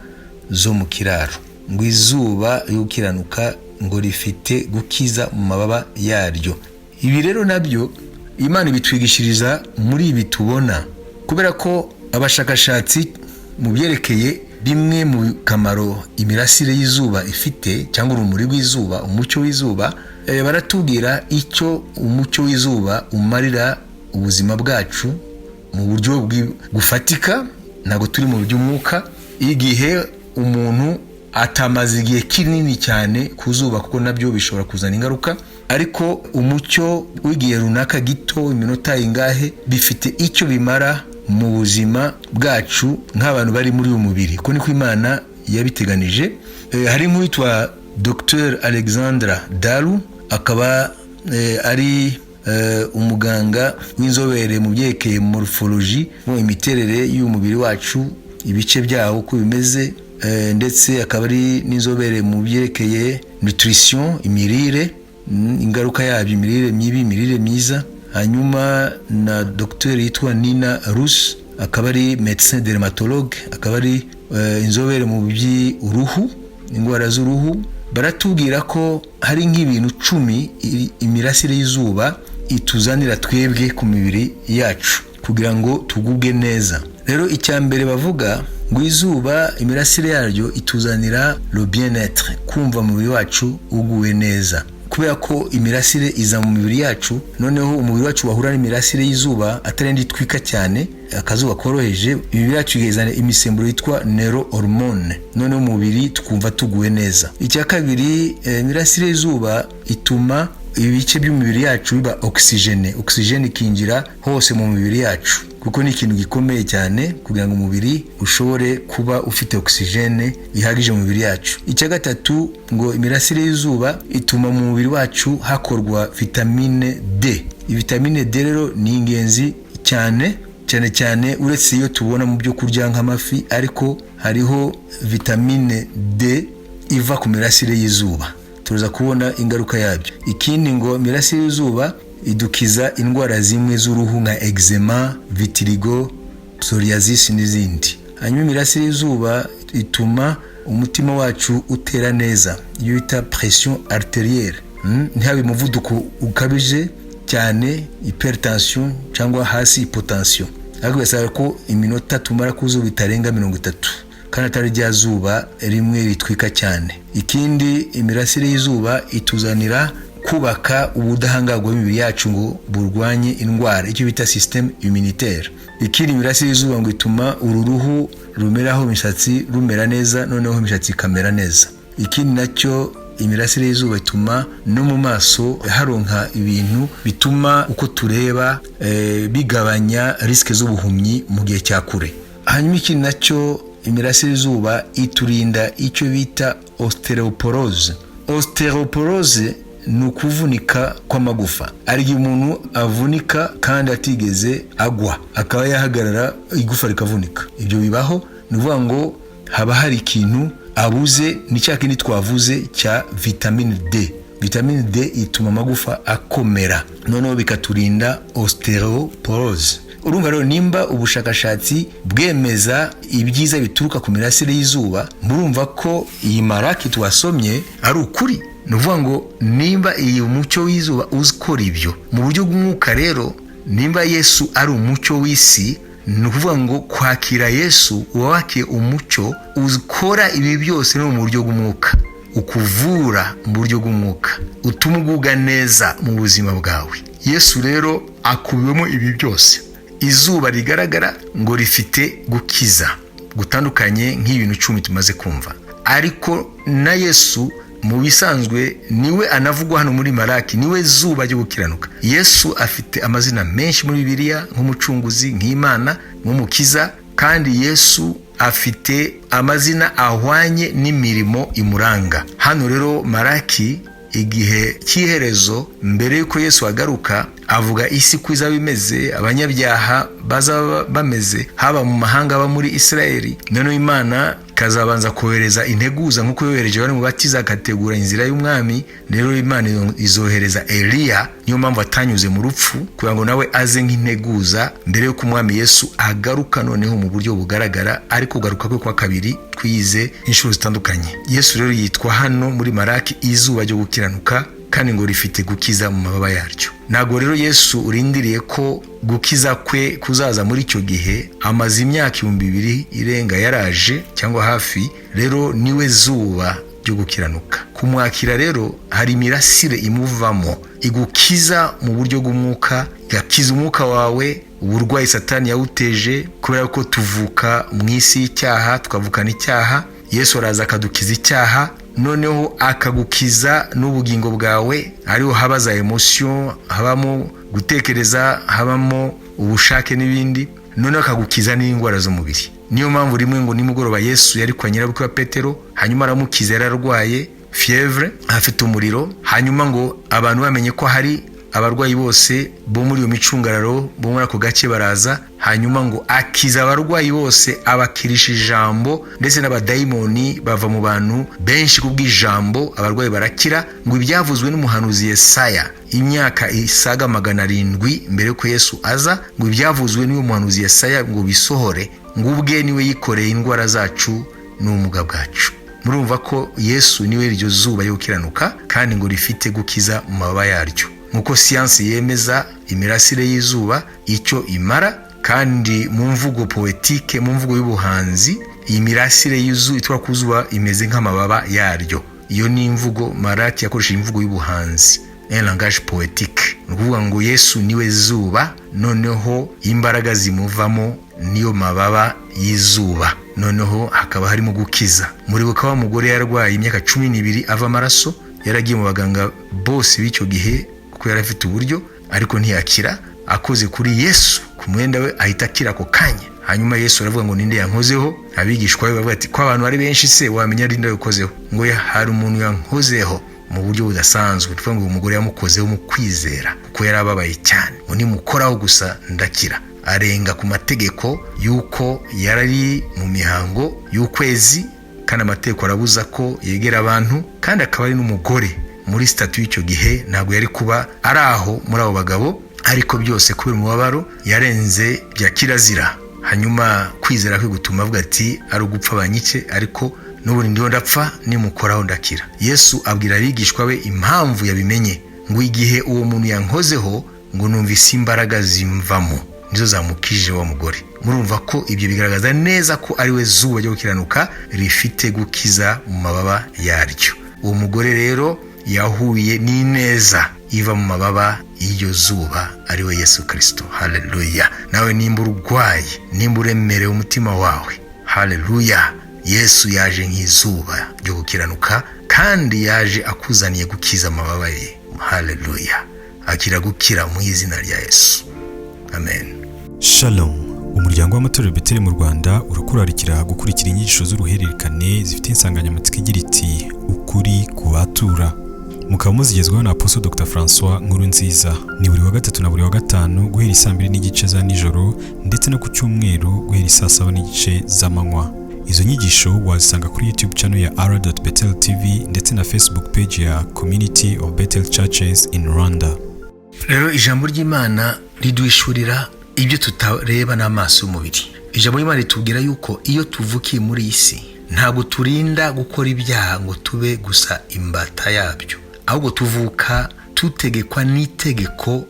zo mu kiraro." Ngo izuba ryo gukiranuka ngo rifite gukiza mu mababa yaryo. Ibi rero nabyo Imana ibitwigishiriza muri ibi tubona, kubera ko abashakashatsi mu byerekeye bimwe mu kamaro imirasire y'izuba ifite, cyangwa urumuri rw'izuba, umucyo w'izuba. Baratubwira icyo umucyo w'izuba umarira ubuzima bwacu mu buryo bufatika, ntabwo turi mu by'umwuka. Igihe umuntu atamaze igihe kinini cyane ku zuba, kuko nabyo bishobora kuzana ingaruka, ariko umucyo w'igihe runaka gito, iminota ingahe, bifite icyo bimara mu buzima bwacu nk'abantu bari muri uyu mubiri, kuko niko Imana yabiteganije. Hari nk'uwitwa Dr Alexandra Daru, akaba ari umuganga w'inzobere mu byerekeye morphology, mu imiterere y'umubiri wacu, ibice byawo uko bimeze, ndetse akaba ari n'inzobere mu byerekeye nutrition, imirire, ingaruka yabyo, imirire mibi, imirire myiza. Hanyuma na dr yitwa Nina Rus, akaba ari médecin dermatologue, akaba ari inzobere mu by'uruhu, indwara z'uruhu. Baratubwira ko hari nk'ibintu 10 imirasire y'izuba ituzanira twebwe ku mibiri yacu kugira ngo tugubwe neza. Rero icya mbere bavuga ngo izuba, imirasire yaryo ituzanira le bien-être, kumva umubiri wacu uguwe neza, kubera ko imirasire iza mu mibiri yacu. Noneho umubiri wacu wahura n'imirasire y'izuba atari indi itwika cyane, akazuba koroheje, imibiri yacu igazana imisemburo yitwa neurohormone, noneho umubiri twumva tuguwe neza. Icya kabiri, imirasire y'izuba ituma ibice by'umubiri yacu biba oxygène, oxygène ikinjira hose mu mibiri yacu, kuko ni ikintu gikomeye cyane kugira ngo umubiri ushobore kuba ufite oxygène ihagije mu mibiri yacu. Icya gatatu, ngo imirasire y'izuba ituma mu mubiri wacu hakorwa vitamine D. Vitamine D rero ni ingenzi cyane cyane cyane, uretse iyo tubona mu byo kurya nk'amafi, ariko hariho vitamine D iva ku mirasire y'izuba, tuza kubona ingaruka yabyo. Ikindi, ngo imirasire y'izuba idukiza indwara zimwe z'uruhu nka eczema, vitiligo, psoriasis n'izindi. Hanyuma imirasire y'izuba ituma umutima wacu utera neza, iyo bita pression artérielle, ntihabe umuvuduko ukabije cyane, hypertension, cyangwa hasi, hypotension, ariko bigasaba ko iminota tumara ku zuba itarenga 30, kandi atari rya zuba rimwe ritwika cyane. Ikindi, imirasire y'izuba ituzanira kubaka ubudahangarwa bw'imibiri yacu ngo burwanye indwara, icyo bita système immunitaire. Ikindi, imirasire y'izuba ngo ituma uru ruhu rumeraho imishatsi rumera neza, noneho imishatsi ikamera neza. Ikindi nacyo, imirasire y'izuba ituma no mu maso haronka ibintu bituma uko tureba, bigabanya risque z'ubuhumyi mu gihe cya kure. Hanyuma ikindi nacyo, imirasire y'izuba iturinda icyo bita ostéoporose. Ostéoporose ni ukuvunika kw'amagufa. Hari igihe umuntu avunika kandi atigeze agwa, akaba yahagarara igufa rikavunika. Ibyo bibaho, ni ukuvuga ngo haba hari ikintu abuze, ni cya kindi twavuze cya vitamine D. Vitamine D ituma amagufa akomera, noneho bikaturinda ostéoporose. Urumva rero, nimba ubushakashatsi bwemeza ibyiza bituruka ku mirasire y'izuba, murumva ko iyi Maraki twasomye ari ukuri. Ni ukuvuga ngo nimba iyi umucyo w'izuba ukora ibyo mu buryo bw'umwuka, rero nimba Yesu ari umucyo w'isi, ni ukuvuga ngo kwakira Yesu uba wakiye umucyo ukora ibi byose no mu buryo bw'umwuka, ukuvura mu buryo bw'umwuka, utuma ugubwa neza mu buzima bwawe. Yesu rero akubiwemo ibi byose. Izuba rigaragara ngo rifite gukiza gutandukanye nk'ibintu 10 tumaze kumva, ariko na Yesu mu bisanzwe niwe anavugwa hano muri Maraki, niwe zuba ryo gukiranuka. Yesu afite amazina menshi muri Bibiliya, nk'Umucunguzi, nk'Imana, nk'Umukiza, kandi Yesu afite amazina ahwanye n'imirimo imuranga. Hano rero Maraki, igihe cy'iherezo mbere y'uko Yesu agaruka, avuga isi ko izaba imeze, abanyabyaha bazaba bameze, haba mu mahanga, aba muri Israeli. Noneho Imana ikazabanza kohereza integuza nk'uko yohereje bari mu batiza, agategura inzira y'Umwami. Rero Imana izohereza Eliya, niyo mpamvu atanyuze mu rupfu, kugira ngo nawe aze nk'integuza mbere y'uko Umwami Yesu agaruka noneho mu buryo bugaragara, ariko kugaruka kwe kwa kabiri twize inshuro zitandukanye. Yesu rero yitwa hano muri Maraki izuba ryo gukiranuka, kandi ngo rifite gukiza mu mababa yaryo. Ntabwo rero Yesu urindiriye ko gukiza kwe kuzaza muri icyo gihe, amaze imyaka 2000 irenga yaraje, cyangwa hafi. Rero niwe zuba. ryo gukiranuka. Kumwakira rero hari imirasire imuvamo igukiza mu buryo bw'umwuka, igakiza umwuka wawe uburwayi Satani yawuteje, kubera ko tuvuka mu isi y'icyaha, tukavukana icyaha. Yesu araza akadukiza icyaha, noneho akagukiza n'ubugingo bwawe, ariho haba za émotions, habamo gutekereza, habamo ubushake n'ibindi, noneho akagukiza n'indwara z'umubiri. Niyo mpamvu rimwe ngo nimugoroba Yesu yari kwa nyirabukwe wa Petero, hanyuma aramukiza. Yari arwaye fièvre, afite umuriro. Hanyuma ngo abantu bamenye ko hari abarwayi bose bo muri iyo micungararo, bo muri ako gace, baraza. Hanyuma ngo akiza abarwayi bose, abakirisha ijambo, ndetse n'abadayimoni bava mu bantu benshi kubw'ijambo, abarwayi barakira. Ngo ibyavuzwe n'umuhanuzi Yesaya imyaka isaga 700 mbere y'uko Yesu aza, ngo ibyavuzwe n'uyu muhanuzi Yesaya ngo bisohore, ngo ubwe niwe yikoreye indwara zacu n'ubumuga bwacu. Murumva ko Yesu niwe iryo zuba ryo gukiranuka, kandi ngo rifite gukiza mu mababa yaryo, nk'uko siyansi yemeza imirasire y'izuba icyo imara. Kandi mu mvugo poétique, mu mvugo y'ubuhanzi, iyi mirasire y'izuba itwa ku zuba imeze nk'amababa yaryo. Iyo ni imvugo Maraki yakoresheje, imvugo y'ubuhanzi, un langage poétique. Ni ukuvuga ngo Yesu niwe zuba, noneho imbaraga zimuvamo niyo mababa y'izuba, noneho hakaba harimo gukiza. Muribuka wa mugore yarwaye imyaka 12 ava amaraso, yaragiye mu baganga bose b'icyo gihe kuko yari afite uburyo, ariko ntiyakira. Akoze kuri Yesu ku mwenda we, ahita akira ako kanya. Hanyuma Yesu aravuga ngo: "Ninde yankozeho?" Abigishwa be bavuga ati: "Ko abantu ari benshi se, wamenya ninde yakozeho?" Ngo: "Hari umuntu yankozeho mu buryo budasanzwe." Tuvuga ngo uyu mugore yamukozeho mu kwizera, kuko yari ababaye cyane, ngo nimukoraho gusa ndakira. Arenga ku mategeko y'uko yari mu mihango y'ukwezi, kandi amategeko arabuza ko yegera abantu, kandi akaba ari n'umugore. Muri statut y'icyo gihe ntabwo yari kuba ari aho muri abo bagabo, ariko byose kubera umubabaro yarenze bya kirazira. Hanyuma kwizera kwe gutuma avuga ati: "Ari ugupfa banyice, ariko n'ubundi ndiho ndapfa, nimukoraho ndakira." Yesu abwira abigishwa be impamvu yabimenye, ngo igihe uwo muntu yankozeho, ngo numvise imbaraga zimvamo, nizo zamukije wa mugore. Murumva ko ibyo bigaragaza neza ko ari we zuba ryo gukiranuka rifite gukiza mu mababa yaryo. Uwo mugore rero yahuye n'ineza iva mu mababa y'iryo zuba, ari we Yesu Kirisito. Haleluya! Nawe nimba urwaye, nimba uremerewe umutima wawe, haleluya, Yesu yaje nk'izuba ryo gukiranuka, kandi yaje akuzaniye gukiza amababa ye. Haleluya! Akira gukira mu izina rya Yesu. Amen. Shalom. Umuryango w'amatorero Beteli mu Rwanda urakurarikira gukurikira inyigisho z'uruhererekane zifite insanganyamatsiko igira iti "Ukuri ku batura", mukaba muzigezwaho na Apostle Dr Francois Nkurunziza. Ni buri wa gatatu na buri wa gatanu guhera isaa 2:30 za nijoro, ndetse no ku cyumweru guhera isaa 7:30 z'amanywa. Izo nyigisho wazisanga kuri YouTube channel ya r.betel TV ndetse na Facebook page ya Community of Bethel Churches in Rwanda. Rero ijambo ry'Imana riduhishurira ibyo tutareba n'amaso y'umubiri. Ijambo ry'Imana ritubwira yuko iyo tuvukiye muri iyi si, ntabwo turinda gukora ibyaha ngo tube gusa imbata yabyo, ahubwo tuvuka tutegekwa n'itegeko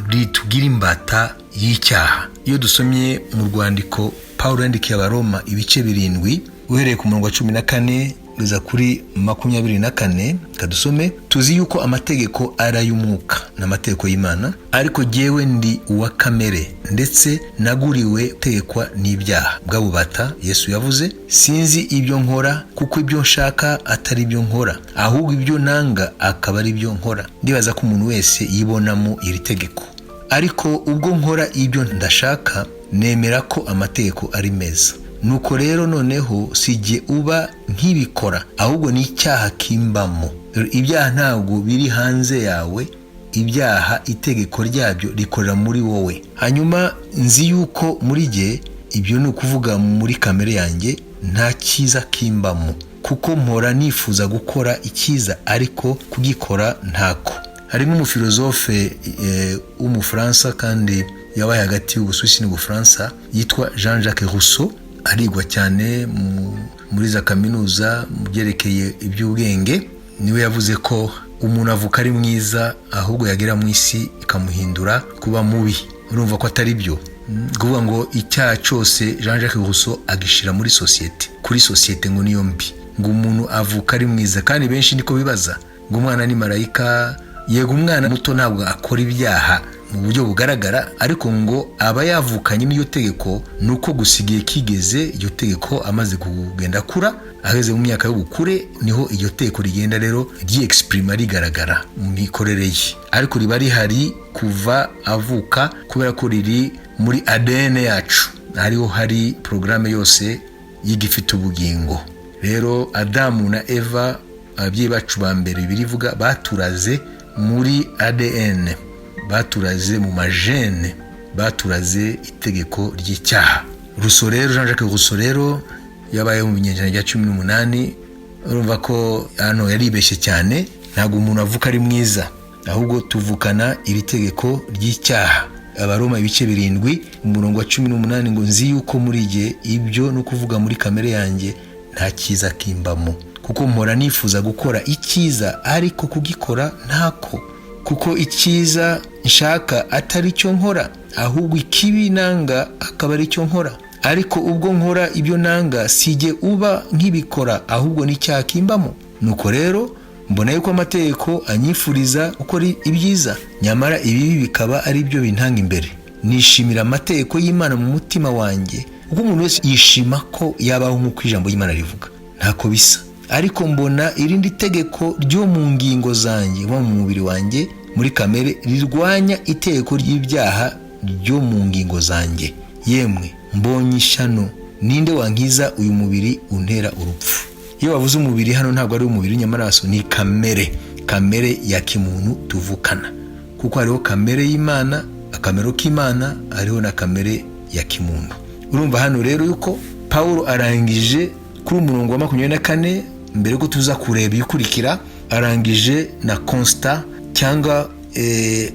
ritugira imbata y'icyaha. Iyo dusomye mu rwandiko Paul yandikiye Abaroma, ibice 7, uhereye ku murongo wa 14 kugeza kuri 24, kadusome. Tuzi yuko amategeko ari ay'umwuka n'amategeko y'Imana, ariko jyewe ndi uwa kamere, ndetse naguriwe gutegekwa n'ibyaha. Bwa bubata Yesu yavuze. Sinzi ibyo nkora, kuko ibyo nshaka atari ibyo nkora, ahubwo ibyo nanga akaba ari byo nkora. Ndibaza ko umuntu wese yibonamo iri tegeko. Ariko ubwo nkora ibyo ndashaka, nemera ko amategeko ari meza. Nuko rero noneho si jye uba nkibikora, ahubwo ni icyaha kimbamo. Ibyaha ntabwo biri hanze yawe, ibyaha itegeko ryabyo rikorera muri wowe. Hanyuma nzi yuko muri jye, ibyo ni ukuvuga muri kamere yanjye, nta cyiza kimbamo, kuko mpora nifuza gukora icyiza, ariko kugikora ntako. Harimo umufilozofe w'Umufaransa, kandi yabaye hagati y'Ubusuwisi n'Ubufaransa, yitwa Jean Jacques Rousseau. Arigwa cyane muri za kaminuza mu byerekeye iby'ubwenge. Niwe yavuze ko umuntu avuka ari mwiza, ahubwo yagera mu isi ikamuhindura kuba mubi. Urumva ko atari byo kuvuga ngo icyaha cyose Jean Jacques Rousseau agishyira muri sosiyete. Kuri sosiyete ngo niyo mbi, ngo umuntu avuka ari mwiza, kandi benshi niko bibaza ngo umwana ni marayika. Yego, umwana muto ntabwo akora ibyaha mu buryo bugaragara, ariko ngo aba yavukanye n'iryo tegeko. Ni uko gusa igihe kigeze iryo tegeko amaze kugenda akura, ageze mu myaka y'ubukure, niho iryo tegeko rigenda rero ryiyexprima, rigaragara mu mikorere ye, ariko riba rihari kuva avuka, kubera ko riri muri ADN yacu, hariho hari porogaramu yose y'igifite ubugingo. Rero Adamu na Eva, ababyeyi bacu ba mbere, birivuga baturaze muri ADN, baturaze mu magènes, baturaze itegeko ry'icyaha. Rousseau rero, Jean Jacques Rousseau rero, yabayeho mu binyejana bya 18. Urumva ko hano yaribeshye cyane. Ntabwo umuntu avuka ari mwiza, ahubwo tuvukana iri tegeko ry'icyaha. Abaroma ibice 7, umurongo wa 18, ngo: "Nzi yuko muri jye, ibyo no kuvuga muri kamere yanjye, nta cyiza kimbamo, kuko mpora nifuza gukora icyiza ariko kugikora ntako. Kuko icyiza nshaka atari cyo nkora, ahubwo ikibi nanga akaba ari cyo nkora. Ariko ubwo nkora ibyo nanga, sijye uba nkibikora, ahubwo n'icyaha kimbamo. Nuko rero mbona yuko amategeko anyifuriza gukora ibyiza, nyamara ibibi bikaba ari byo bintanga imbere. Nishimira amategeko y'Imana mu mutima wanjye," kuko umuntu wese yishima ko yabaho nk'uko ijambo ry'Imana rivuga, ntako bisa. "Ariko mbona irindi tegeko ryo mu ngingo zanjye," mu mubiri wanjye, muri kamere, "rirwanya itegeko ry'ibyaha ryo mu ngingo zanjye. Yemwe, mbonye ishyano! Ninde wankiza uyu mubiri untera urupfu?" Iyo bavuze umubiri hano, ntabwo ari umubiri w'inyamaraso, ni kamere, kamere ya kimuntu tuvukana, kuko hariho kamere y'Imana, akamero k'Imana, hariho na kamere ya kimuntu. Urumva hano rero yuko Paul arangije kuri umurongo wa 24, mbere ko tuza kureba ibikurikira, arangije na constat, cyangwa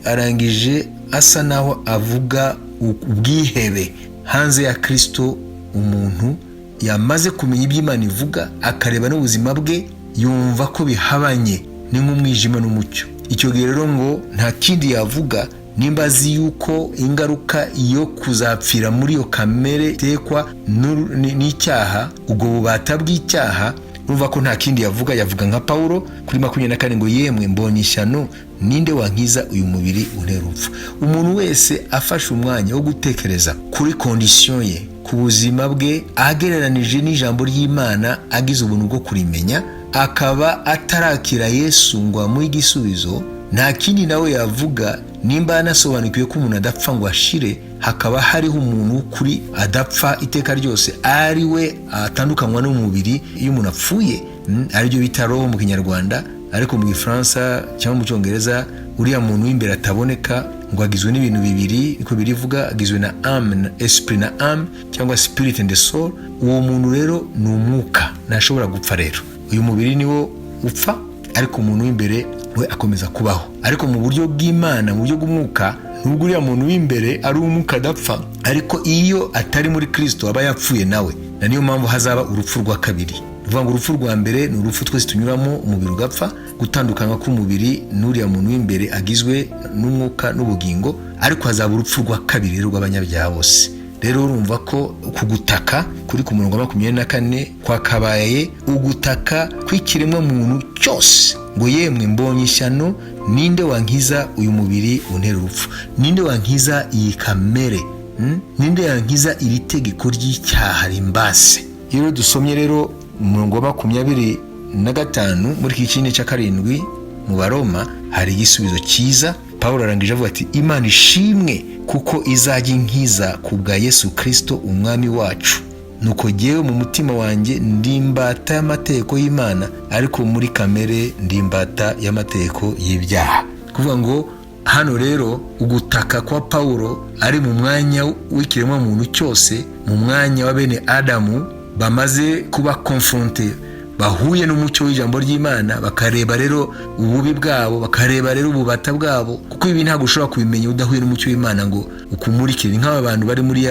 arangije asa naho avuga ubwihebe hanze ya Kirisito. Umuntu yamaze kumenya ibyo Imana ivuga, akareba n'ubuzima bwe, yumva ko bihabanye, ni nk'umwijima n'umucyo. Icyo gihe rero ngo nta kindi yavuga, nimba azi yuko ingaruka yo kuzapfira muri iyo kamere itekwa n'icyaha, ubwo bubata bw'icyaha, urumva ko nta kindi yavuga. Yavuga nka Paul kuri 24 ngo: "Yemwe, mbonye ishyano! Ninde wankiza uyu mubiri untera urupfu?" Umuntu wese afashe umwanya wo gutekereza kuri condition ye, ku buzima bwe, agereranije n'ijambo ry'Imana, agize ubuntu bwo kurimenya, akaba atarakira Yesu ngo amuhe igisubizo, nta kindi nawe yavuga. Nimba anasobanukiwe ko umuntu adapfa ngo ashire, hakaba hariho umuntu w'ukuri adapfa iteka ryose, ari we atandukanywa n'umubiri iyo umuntu apfuye, aribyo bita roho mu Kinyarwanda, ariko mu Gifaransa cyangwa mu Cyongereza uriya muntu w'imbere ataboneka ngo agizwe n'ibintu bibiri, niko birivuga, agizwe na âme na esprit, na âme cyangwa spirit and soul. Uwo muntu rero ni umwuka, ntashobora gupfa. Rero uyu mubiri niwo upfa, ariko umuntu w'imbere we akomeza kubaho. Ariko mu buryo bw'Imana, mu buryo bw'umwuka, nubwo uriya muntu w'imbere ari umwuka adapfa, ariko iyo atari muri Kirisito aba yapfuye nawe. Na niyo mpamvu hazaba urupfu rwa kabiri. Uvuga ngo urupfu rwa mbere ni urupfu twese tunyuramo, umubiri ugapfa, gutandukanywa k'umubiri n'uriya muntu w'imbere agizwe n'umwuka n'ubugingo, ariko hazaba urupfu rwa kabiri rero rw'abanyabyaha bose. Rero urumva ko kugutaka kuri ku murongo wa 24 kwakabaye ugutaka kw'ikiremwa muntu cyose, ngo: "Yemwe, mbonye ishyano! Ninde wankiza uyu mubiri untera urupfu? Ninde wankiza iyi kamere? Ninde yankiza iri tegeko ry'icyaha rimbase?" Iyo dusomye rero umurongo wa 25 muri iki kindi cya karindwi mu Baroma, hari igisubizo cyiza. Paul arangije avuga ati: "Imana ishimwe, kuko izajya inkiza ku bwa Yesu Kirisito umwami wacu. Nuko jyewe mu mutima wanjye ndi imbata y'amategeko y'Imana, ariko muri kamere ndi imbata y'amategeko y'ibyaha." Kuvuga ngo hano rero ugutaka kwa Paul ari mu mwanya w'ikiremwamuntu cyose, mu mwanya wa bene Adamu bamaze kuba confrontés, bahuye n'umucyo w'ijambo ry'Imana, bakareba rero ububi bwabo, bakareba rero ububata bwabo, kuko ibi ntabwo ushobora kubimenya udahuye n'umucyo w'Imana ngo ukumurikire. Ni nk'aba bantu bari muri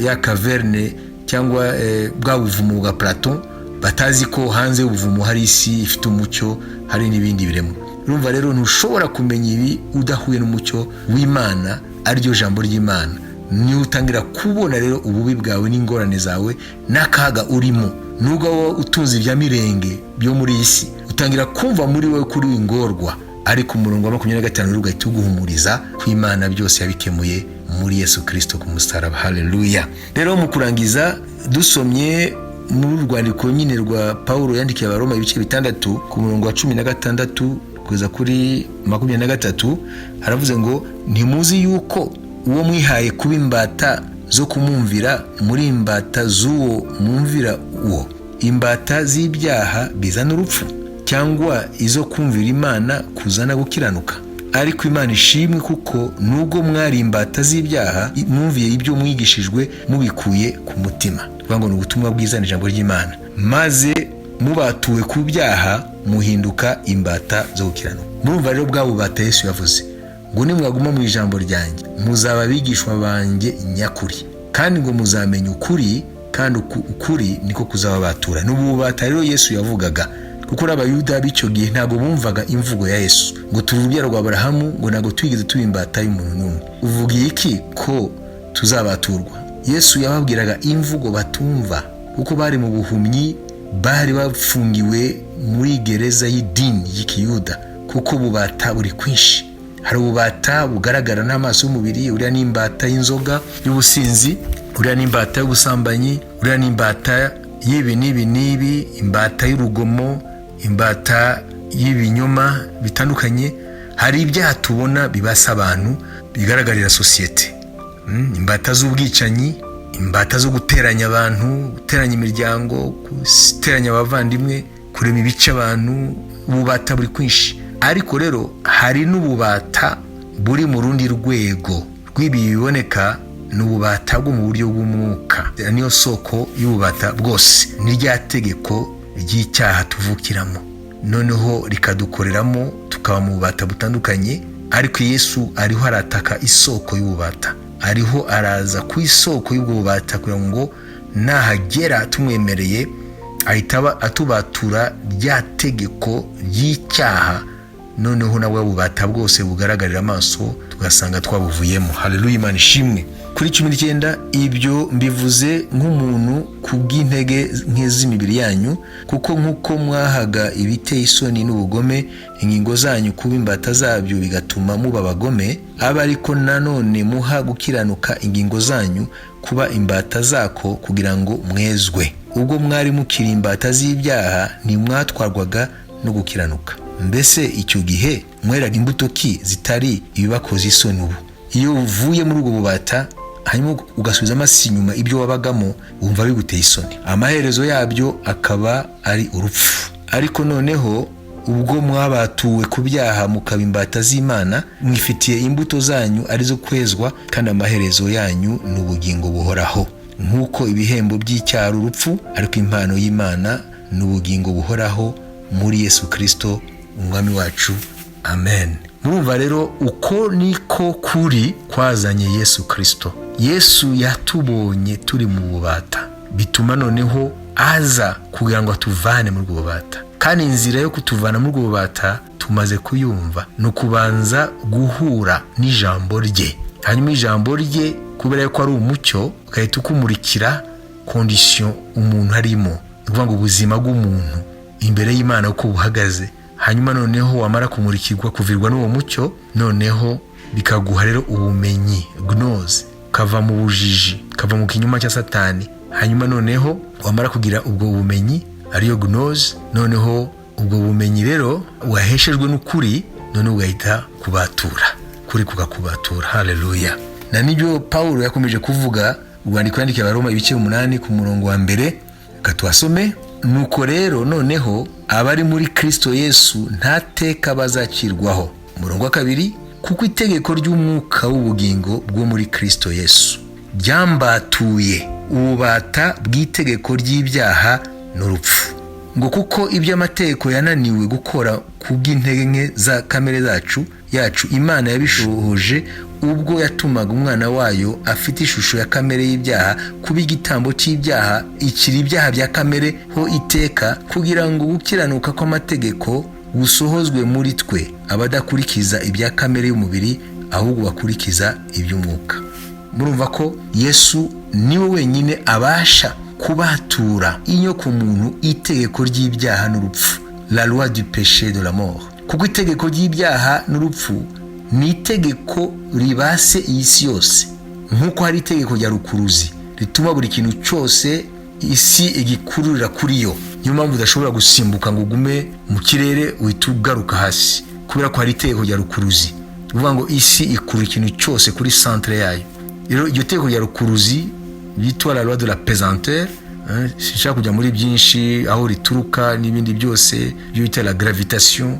ya caverne cyangwa bwa buvumo bwa Platon, batazi ko hanze y'ubuvumo hari isi ifite umucyo, hari n'ibindi biremwa. Urumva rero ntushobora kumenya ibi udahuye n'umucyo w'Imana, ariryo jambo ry'Imana. Niho utangira kubona rero ububi bwawe n'ingorane zawe n'akaga urimo. Nubwo wowe utunze ibya mirenge byo muri iyi si, utangira kumva muri wowe kuri ingorwa, ariko umurongo wa 25 ugahita uguhumuriza ko Imana byose yabikemuye muri Yesu Kirisito ku musaraba. Haleluya! Rero mu kurangiza, dusomye muri urwandiko nyine rwa Paul yandikiye Abaroma, ibice 6, ku murongo wa 16 kugeza kuri 23, haravuze ngo: "Ntimuzi yuko uwo mwihaye kuba imbata zo kumwumvira, muri imbata z'uwo mwumvira, uwo imbata z'ibyaha bizana urupfu, cyangwa izo kumvira Imana kuzana gukiranuka? Ariko Imana ishimwe, kuko nubwo mwari imbata z'ibyaha, mwumviye ibyo mwigishijwe mubikuye ku mutima." Tuvuga ngo ni ubutumwa bwiza, ni ijambo ry'Imana. "Maze mubatuwe ku byaha, muhinduka imbata zo gukiranuka." Murumva rero bwa bubata Yesu yavuze ngo: "Nimwaguma mu ijambo ryanjye, muzaba abigishwa banjye nyakuri, kandi ngo muzamenya ukuri, kandi ukuri niko kuzababatura." Ni ububata rero Yesu yavugaga, kuko Abayuda b'icyo gihe ntabwo bumvaga imvugo ya Yesu ngo: "Turi urubyaro rwa Aburahamu," ngo "ntabwo twigeze tuba imbata y'umuntu n'umwe. Uvuga iki ko tuzabaturwa?" Yesu yababwiraga imvugo batumva, kuko bari mu buhumyi, bari bafungiwe muri gereza y'idini y'Ikiyuda, kuko ububata buri kwinshi. Hari ububata bugaragara n'amaso y'umubiri: uriya ni imbata y'inzoga, y'ubusinzi, uriya ni imbata y'ubusambanyi, uriya ni imbata y'ibi n'ibi n'ibi, imbata y'urugomo, imbata y'ibinyoma bitandukanye. Hari ibyaha tubona bibasa abantu, bigaragarira sosiyete: imbata z'ubwicanyi, imbata zo guteranya abantu, guteranya imiryango, guteranya abavandimwe, kurema ibice abantu. Ububata buri kwinshi. Ariko rero hari n'ububata buri mu rundi rwego rw'ibi biboneka, ni ububata bwo mu buryo bw'umwuka. Niyo soko y'ububata bwose, ni rya tegeko ry'icyaha tuvukiramo, noneho rikadukoreramo, tukaba mu bubata butandukanye. Ariko Yesu ariho arataka isoko y'ububata, ariho araza ku isoko y'ubwo bubata, kugira ngo nahagera tumwemereye, ahita atubatura rya tegeko ry'icyaha, noneho nawe bubata bwose bugaragarira amaso tugasanga twabuvuyemo. Haleluya, Imana ishimwe. Kuri 19: "Ibyo mbivuze nk'umuntu ku bw'intege nke z'imibiri yanyu, kuko nk'uko mwahaga ibiteye isoni n'ubugome ingingo zanyu kuba imbata zabyo, bigatuma muba abagome, abe ariko nanone muha gukiranuka ingingo zanyu kuba imbata zako, kugira ngo mwezwe. Ubwo mwari mukiri imbata z'ibyaha, ntimwatwarwaga no gukiranuka. Mbese icyo gihe mweraga imbuto ki zitari ibibakoza isoni ubu?" Iyo uvuye muri ubwo bubata, hanyuma ugasubiza amaso inyuma ibyo wabagamo, wumva biguteye isoni, amaherezo yabyo akaba ari urupfu. "Ariko noneho ubwo mwabatuwe ku byaha, mukaba imbata z'Imana, mwifitiye imbuto zanyu arizo kwezwa, kandi amaherezo yanyu ni ubugingo buhoraho. Nk'uko ibihembo by'icyaha ari urupfu, ariko impano y'Imana ni ubugingo buhoraho muri Yesu Kirisito Umwami wacu. Amen." Murumva rero uko niko kuri kwazanye Yesu Kirisito. Yesu yatubonye turi mu bubata, bituma noneho aza kugira ngo atuvane muri ubwo bubata. Kandi inzira yo kutuvana muri ubwo bubata tumaze kuyumva, ni ukubanza guhura n'ijambo rye, hanyuma ijambo rye, kubera ko ari umucyo, ugahita ukumurikira condition umuntu arimo, ni ukuvuga ngo ubuzima bw'umuntu imbere y'Imana uko buhagaze. Hanyuma noneho wamara kumurikirwa, kuvirwa n'uwo mucyo, noneho bikaguha rero ubumenyi, gnose, ukava mu bujiji, ukava mu kinyoma cya Satani. Hanyuma noneho wamara kugira ubwo bumenyi, ariyo gnose, noneho ubwo bumenyi rero waheshejwe n'ukuri, noneho ugahita kubatura, kuri kukakubatura. Haleluya! Na nibyo Paul yakomeje kuvuga, urwandiko yandikiye Abaroma, ibice 8, ku murongo wa 1. Reka tuhasome: "Nuko rero noneho abari muri Kirisito Yesu nta teka bazacirwaho." Umurongo wa 2: "Kuko itegeko ry'umwuka w'ubugingo bwo muri Kirisito Yesu ryambatuye ububata bw'itegeko ry'ibyaha n'urupfu." Ngo: "Kuko ibyo amategeko yananiwe gukora ku bw'intege nke za kamere zacu yacu, Imana yabishohoje ubwo yatumaga Umwana wayo afite ishusho ya kamere y'ibyaha kuba igitambo cy'ibyaha, ikiri ibyaha bya kamere ho iteka, kugira ngo gukiranuka kw'amategeko gusohozwe muri twe, abadakurikiza ibya kamere y'umubiri, ahubwo bakurikiza iby'umwuka." Murumva ko Yesu niwe wenyine abasha Kubatura inyoko muntu itegeko ry'ibyaha n'urupfu, la loi du péché, de la mort, kuko itegeko ry'ibyaha n'urupfu ni itegeko ribase iyi si yose, nk'uko hari itegeko rya rukuruzi rituma buri kintu cyose isi igikururira kuri yo. Niyo mpamvu udashobora gusimbuka ngo ugume mu kirere, uhita ugaruka hasi, kubera ko hari itegeko rya rukuruzi uvuga ngo isi ikurura ikintu cyose kuri centre yayo. Rero iryo tegeko rya rukuruzi ryitwa la loi de la pesanteur, sinshaka kujya muri byinshi, aho rituruka n'ibindi byose byo bita la gravitation,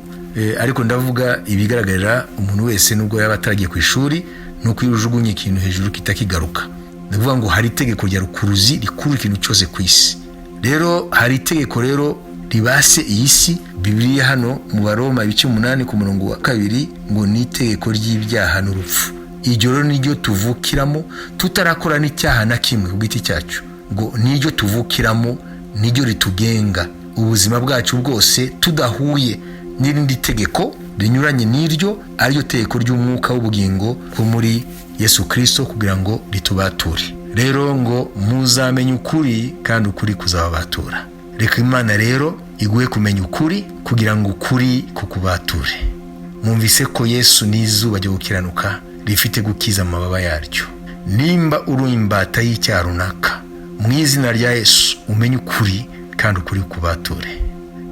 ariko ndavuga ibigaragarira umuntu wese nubwo yaba ataragiye ku ishuri, ni uko iyo ujugunye ikintu hejuru kitakigaruka. Ni ukuvuga ngo hari itegeko rya rukuruzi rikurura ikintu cyose ku isi. Rero hari itegeko rero ribase iyi si. Bibiliya hano mu Baroma ibice 8 ku murongo wa 2 ngo ni itegeko ry'ibyaha n'urupfu. Iryo rero niryo tuvukiramo tutarakora n'icyaha na kimwe ku giti cyacu, ngo niryo tuvukiramo, niryo ritugenga ubuzima bwacu bwose, tudahuye n'irindi tegeko rinyuranye n'iryo, ariryo tegeko ry'umwuka w'ubugingo bwo muri Yesu Kirisito, kugira ngo ritubature. Rero ngo muzamenye ukuri kandi ukuri kuzababatura. Reka Imana rero iguhe kumenya ukuri kugira ngo ukuri kukubature. Mwumvise ko Yesu ni izuba ryo gukiranuka rifite gukiza amababa yaryo. Nimba uri imbata y'icyaha runaka, mu izina rya Yesu umenye ukuri kandi ukuri kubature.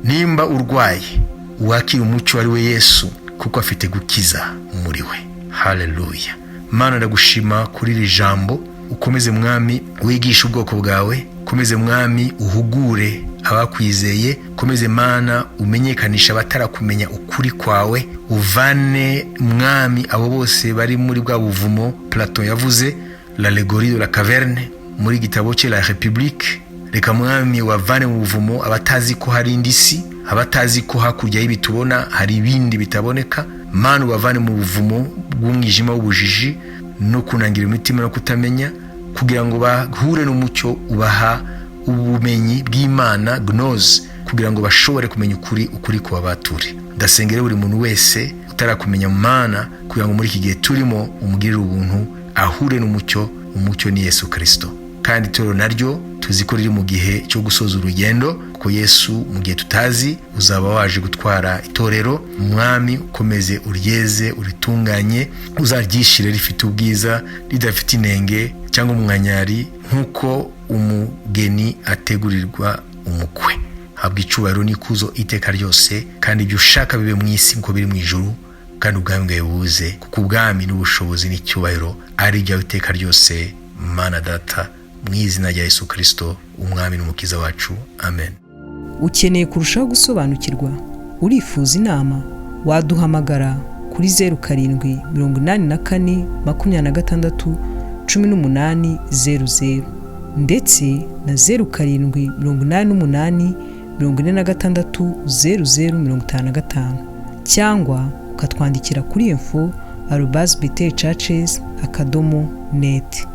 Nimba urwaye, wakira umucyo ari we Yesu, kuko afite gukiza muri we. Haleluya! Mana, ndagushima kuri iri jambo. Ukomeze, Mwami, wigishe ubwoko bwawe. Ukomeze, Mwami, uhugure abakwizeye. Ukomeze, Mana, umenyekanisha abatarakumenya ukuri kwawe. Uvane, Mwami, abo bose bari muri bwa buvumo Platon yavuze, l'allégorie de la caverne, muri gitabo cye La République. Reka, Mwami, wavane mu buvumo abatazi ko hari indi si, abatazi ko hakurya y'ibi tubona hari ibindi bitaboneka. Mana, ubavane mu buvumo bw'umwijima w'ubujiji no kunangira imitima no kutamenya, kugira ngo bahure n'umucyo ubaha ubumenyi bw'Imana, gnose, kugira ngo bashobore kumenya ukuri, ukuri kubabature. Ndasengera buri muntu wese utarakumenya, Mana, kugira ngo muri iki gihe turimo umugirire ubuntu, ahure n'umucyo. Umucyo ni Yesu Kirisito. Kandi itorero naryo tuzi ko riri mu gihe cyo gusoza urugendo, kuko Yesu mu gihe tutazi uzaba waje gutwara itorero. Umwami, ukomeze uryeze, uritunganye, uzaryishyire rifite ubwiza, ridafite inenge cyangwa umwanyari, nk'uko umugeni ategurirwa umukwe. Habwa icyubahiro n'ikuzo iteka ryose, kandi ibyo ushaka bibe mu isi nk'uko biri mu ijuru, kandi ubwami bwawe buze, kuko ubwami n'ubushobozi n'icyubahiro ari ibyawe iteka ryose, Mana Data, mu izina rya Yesu Kirisito, Umwami n'Umukiza wacu, amen. Ukeneye kurushaho gusobanukirwa? Urifuza inama? Waduhamagara kuri 0784261800 ndetse na 0788460055, cyangwa ukatwandikira kuri info@bethelchurches.net.